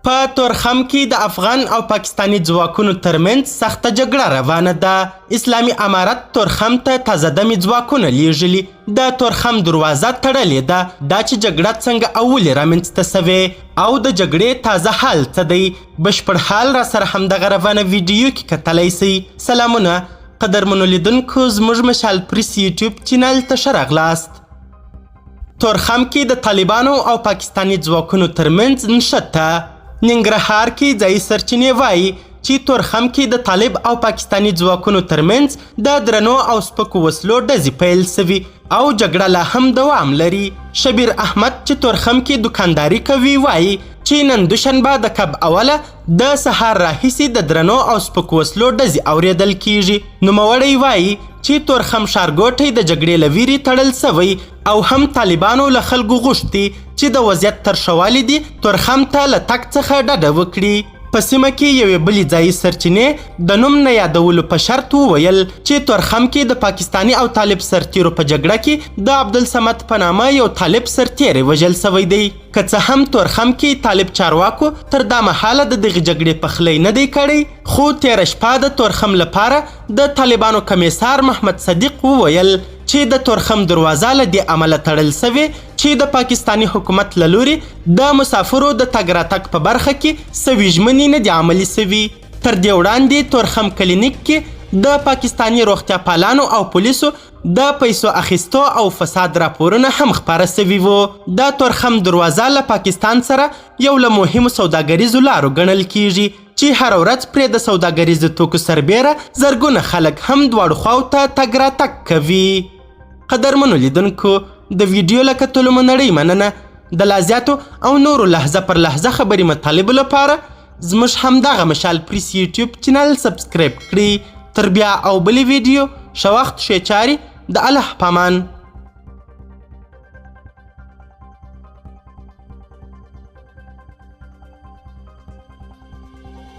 په تورخم کې د افغان او پاکستاني ځواکونو ترمنځ سخته جګړه روانه ده. اسلامي امارت تورخم ته تازه دمې ځواکونه لیږلي. د تورخم دروازه تړلې ده. دا چې جګړه څنګه او ولې رامنځته شوې او د جګړې تازه حال څه دی، بشپړ حال راسره همدغه روانه ویډیو کې کتلی شئ. سلامونه قدرمنو لیدونکو، زموږ مشال پریس یوټیوب چینل ته ښه راغلاست. تورخم کې د طالبانو او پاکستاني ځواکونو ترمنځ نښته. ننګرهار کې ځایي سرچینې وایي چې تورخم کې د طالب او پاکستاني ځواکونو ترمنځ د درنو او سپکو وسلو ډزې پیل شوي او جګړه لا هم دوام لري. شبیر احمد چې تورخم کې دوکانداري کوي وایي چې نن دوشنبه د کب اوله د سهار راهیسې د درنو او سپکو وسلو ډزې اورېدل کیږي. نوموړی وایي چې تورخم ښارګوټی د جګړې له ویرې تړل شوی او هم طالبانو له خلکو غوښتي چې د وضعیت تر ښه والي دې تورخم ته له تګ څخه ډډه وکړي. په سیمه کې یوې بلې ځایي سرچینې د نوم نه یادولو په شرط وویل چې تورخم کې د پاکستاني او طالب سرتیرو په جګړه کې د عبدالصمد په نامه یو طالب سرتیری وژل شوی دی. که څه هم تورخم کې طالب چارواکو تر دا مهاله د دغې جګړې پخلی نه دی کړی، خو تېره شپه د تورخم لپاره د طالبانو کمیسار محمد صدیق وویل چې د تورخم دروازه له دې امله تړل شوې چې د پاکستاني حکومت له لوري د مسافرو د تګ راتګ په برخه کې سوي ژمنې نه دي عملي شوي. تر دې وړاندې تورخم کلینیک کې د پاکستاني روغتیا پالانو او پولیسو د پیسو اخیستو او فساد راپورونه هم خپاره شوي وو. د تورخم دروازه له پاکستان سره یو له مهمو سوداګریزو لارو ګڼل کیږي چې هره ورځ پرې د سوداګریزو توکو سربېره زرګونه خلک هم دواړو خواو ته تګ راتګ کوي. قدرمنو لیدونکو، د ویډیو له کتلو مو نړۍ مننه. د لا زیاتو او نورو لحظه پر لحظه خبري مطالبو لپاره زموږ همدغه مشال پریس یوټیوب چینل سبسکرایب کړئ. تر بیا او بلې ویډیو، ښه وخت، ښې چارې، د الله پامان.